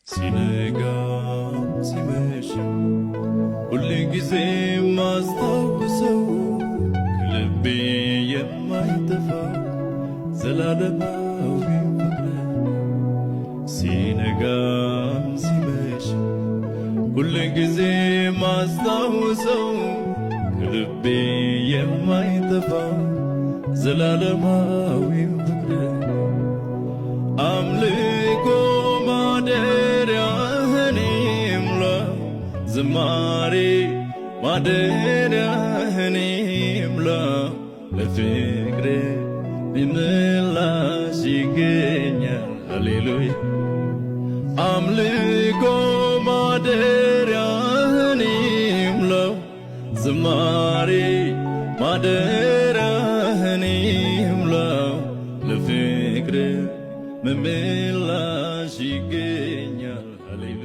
ሲነጋም ሲመሽም ሁል ጊዜ ማስታውሰው ከልቤ የማይጠፋው ዘላለማዊ ፍቅር። ሲነጋም ሲመሽም ሁል ጊዜ ማስታውሰው ከልቤ የማይጠፋው ዘላለማዊ ፍቅር። አምልኮ ማደሪያህን ይሙላ፣ ዝማሬ ማደሪያህን ይሙላ፣ ለፍቅር ምላሽ ይገኛል። ሃሌሉያ። አምልኮ ማደሪያህን ይሙላ፣ ዝማሬ ማደሪያህን ይሙላ፣ ለፍቅር ምላሽ ይገኛል። ሃሌሉያ።